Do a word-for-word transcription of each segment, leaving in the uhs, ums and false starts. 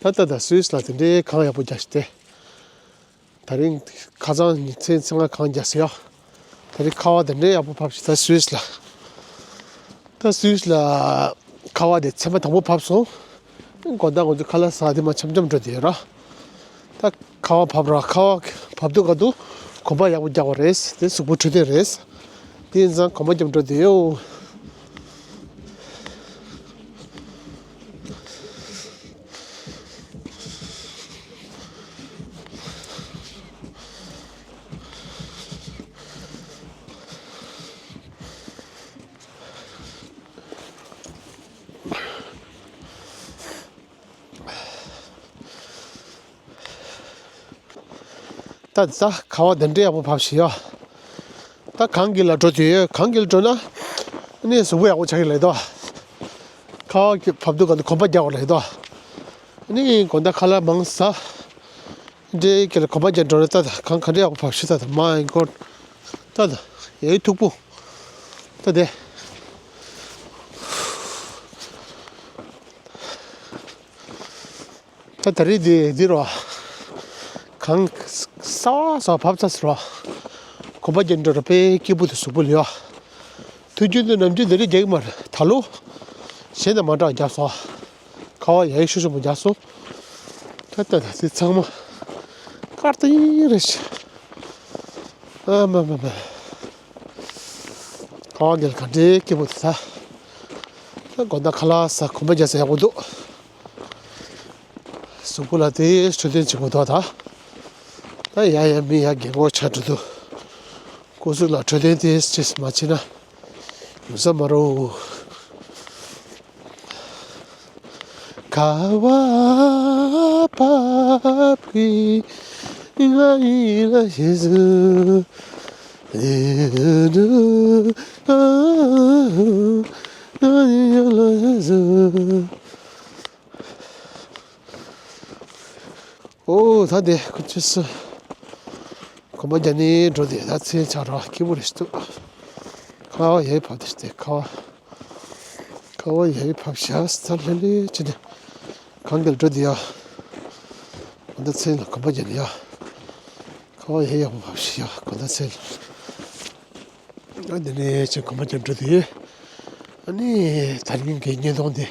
ད་ལྟ་ད་སུད་སི་ལ་དེ་འདྲའི་གངས་ཡག་པོ་རྒྱག་ཤི་སྟེ། ད་རིང་ཁ་སང་ཉིན་མཚན་མཚན་ང་གངས་རྒྱག་སི་ཡོད། ད་རིང་ཁ་བ་དེ་འདྲའི་ཡག་པོ་བབས་ཤི་ད་སུད་སི་ལ། ད་སུད་སི་ལ་ཁ་བ་དེ་ཚན་པ་དང་པོ་བབས་སོང་། དགོང་དག་ང་ཚོ་ཁ་ལག་ཟ་དེ་མ་འཆམ་འཆམ་འགྲོ་དེ་ཡོད་ར། ད་ཁ་བ་བབས་ར། ཁ་བ་བབས་དུས་ག་དུས་གོམ་པ་ཡག་པོ་རྒྱག་པ་རེད། དེ་གཟུགས་པོ་འཕྲོད་བསྟེན་རེད། དེ་ཡིན་ཙང་གོམ་པ་རྒྱབ་འགྲོ་དེ་ཡོད། ད་ད་ཁ་བ་དེ་འདྲའི་ཡག་པོ་བབས་ཤི་ཡོད། ད་གངས་དཀྱིལ་ལ་འགྲོ་དུས་གངས་དཀྱིལ་འགྲོ་ན་ནི་གཟུགས་པོ་ཡག་པོ་ཆགས་ཀྱི་ལས་དོ། ཁ་བ་བབས་དུས་ག་དུས་གོམ་པ་རྒྱག་པ་ལས་དོ། ནི་དགོང་དག་ཁ་ལག་མང་ཟ། འདྲའི་དཀྱིལ་ལ་གོམ་པ་རྒྱག་འགྲོ་ན་ད་ད་གངས་ག་འདྲའི་ཡག་པོ་བབས་ཤི་ད་ད། མའི་གོཌ། ད་ད་ཡའི་མཐུག་པོ། ད་དེ། ད་ད་རེས་འདི་འདི་རོ། གངས་ས་བ་ས་བ་བབས་ཚར་སོང་རོ། གོམ་པ་རྒྱག་འགྲོ་ར་དཔེ་སྐྱིད་པོ་དེ་གཟུགས་པོ་ལ་ཡོད། དུས་རྒྱུན་དུ་ནམ་རྒྱུན་འདི་རིགས་རྒྱག་གི་མ་རེད། ད་ལོ་གཞན་དང་མ་འདྲ་བ་རྒྱག་སོང་། ཁ་བ་ཡག་ཤོས་ཤོས་པོ་རྒྱག་སོང་། ད་ལྟ་ད་དེ་ཚང་མ་དཀར་ཏིང་རེད་ཤག་ཨ་མ་མ་མ། ཁ་བ་འདི་ལ་ག་འདྲའི་སྐྱིད་པོ་དེ་ད། ད་དགོང་དག་ཁ་ལག་ཟ་གོམ་པ་རྒྱག་ས་ཡག་པོ་འདུག་གཟུགས་པོ་ལ་དེ་འཕྲོད་བསྟེན་བྱེད་དགོས་འདུག་ད། ད་ཡ་ཡ་མི་ཡ་རྒན་གོག་ཆགས་འགྲོ་འདུག་སྐུ་གཟུགས་ལ་འཕྲོད་བསྟེན་དེ་ཅིས་མ་བྱེད་ན་ཡོང་ས་མ་རེད། ཁ་བ་བབས་ཀྱི་ང་ཡི་ལ་ཞེས་ཟེར། ང་ཡི་ལ་ཞེས་ཟེར། ཨོ་ད་དེ་ཁོ་ཆུ་སི་གོམ་པ་རྒྱག་ནས་འགྲོ་དེ་ད་མཚན་ཆགས་ར་སྐྱིད་པོ་རེད་ཤག་ཁ་བ་ཡའི་བབས་དེ་ཤི་དེ་ཁ་བ། ཁ་བ་ཡའི་བབས་ཤག་ས་ལྷེ་ལྷེ་བྱས་ནས་གངས་དཀྱིལ་འགྲོ་དེ་ཡ། གོ་ད་མཚན་ལ་གོམ་པ་རྒྱག་ནས་ཡ། ཁ་བ་ཡའི་ཡག་པོ་བབས་ཤི་ཡ་གོ་ད་མཚན་ལ། ཨ་འདི་ནས་ཅིག་གོམ་པ་རྒྱག་འགྲོ་དུས། ཨ་ནི་ད་རིང་གི་བརྙན་ཐུང་འདི་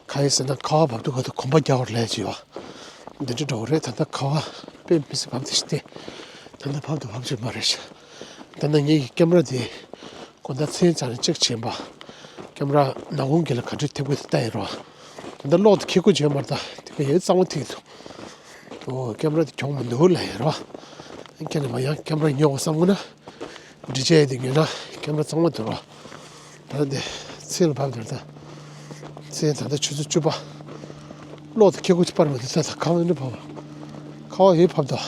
ག་ཡིན་ཟེར་ན་ཁ་བ་བབས་དུས་ག་དུས་གོམ་པ་རྒྱག་པར་ལས་ཀྱི་ཡོད། འདི་འདྲ་འགྲོ་གི་རེད། ད་ལྟ་ཁ་བ་དཔེ་མི་སྲིད་བབས་དེ་ཤི་སྟེ། ད་ལྟ་བབས་དུ་བབས་ཀྱི་མ་རེད་ཤག་ད་ལྟ་ངེད་ཀྱི་ཀེམ་ར་འདི་གོ་ད་མཚན་ཆགས་ནས་ཅིག་བྱས་པ། ཀེམ་ར་ནག་ཁུང་གི་ལ་ག་འདྲ་ཐེབས་ཀྱི་འདུག་ལྟ་ཡིན་རོགས། ད་ལྟ་གློག་དེ་ཁེ་ཁུ་བྱས་མ་རེད། ད་དེ་ག་ཡོད་གཙང་མ་ཐིག་འདུག་ཨོ་ཀེམ་ར་དེ་གྱོང་མི་འདུག་ལ་ཡིན་རོགས། ཁྱེད་ནས་མ་ཡང་ཀེམ་ར་ཉོ་བ་བསམ་གི་ན། འདི་བྱས་དེ་ཉོས་ན་ཀེམ་ར་གཙང་མ་འདུག་རོགས། ད་དེ་ཚེ་ལ་བབས་དེར་ད། ཚེ་ད་ལྟ་ཆུ་ཚོད་བཅུ་པ། གློག་དེ་ཁེ་ཁུ་ཅིག་པར་མི་འདུག་ད་ད་གང་ཡིན་ན་བབས། ཁ་བ་ཡོད་བབས་དོ།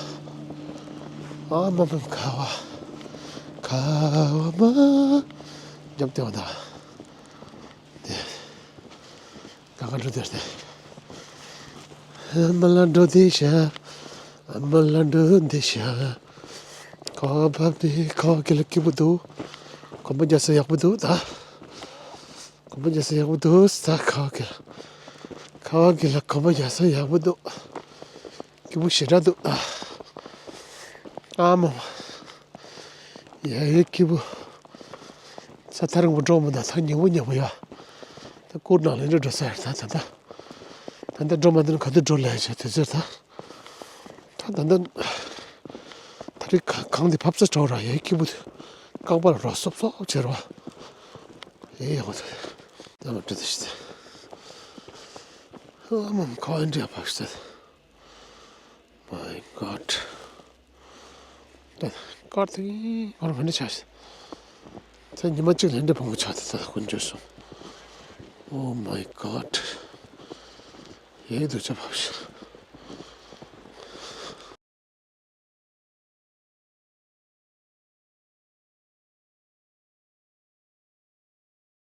ཨ་མ་མ་ཁ་བ། ཁ་བ་མ། རྒྱབ་སྟེ་བ་ད། དེ། ག་ག་འགྲོ་དེར་དེ། ཨ་མ་ལ་འགྲོ་དེ་ཤ། ཨ་མ་ལ་འགྲོ་དེ་ཤ། ཁ་བ་བབས་དེ་ཁ་བ་གི་ལ་སྐྱིད་པོ་འདུག་གོམ་པ་རྒྱག་ས་ཡག་པོ་འདུག་ད། གོམ་པ་རྒྱག་ས་ཡག་པོ་འདུག་ས་ཁ་བ་གི་ལ། ཁ་བ་གི་ལ་གོམ་པ་རྒྱག་ས་ཡག་པོ་འདུག་སྐྱིད་པོ་ཞེ་དྲག་འདུག་ཨ་མ་མ། ཡ་ཡོད་སྐྱིད་པོ། ས་ཐག་རིང་པོ་འགྲོ་མི་འདུག་ཐག་ཉེ་པོ་ཉེ་པོ་ཡ། ད་སྐོར་ནང་ལ་འགྲོ་འགྲོ་ས་ཡར་ད་ད་ད། ད་ད་འགྲོ་མ་འདུག་ན་ག་དུས་འགྲོ་ལ་ཡ་བྱ་དུས་ཚོད་ད། ད་ད་ད། ད་རེས་ག་གངས་འདི་ཕབ་ཚ་དྲག་ར་ཡ་སྐྱིད་པོ་འདུག་རྐང་པ་ལ་རོ་སོབ་སོབ་བྱེད་རོ། ཡེ་ཡག་པོ་འདུག་ད་མ་འགྲོ་དུས་ཤི་ད། ཨ་མ་མ་ཁ་བ་འདྲ་ཕབ་ཤི་ད། My God. ད་ཀར་དེ་ཧོར་ཧོན་ཆ་ཤི། ད་ཉི་མ་གཅིག་ལ་འདྲ་བོང་བུ་ཆགས་ཏེ་ད་དཀོན་མཆོག་གསུམ། Oh my God. ཡེ་དུ་ཆ་ཕབ་ཤི།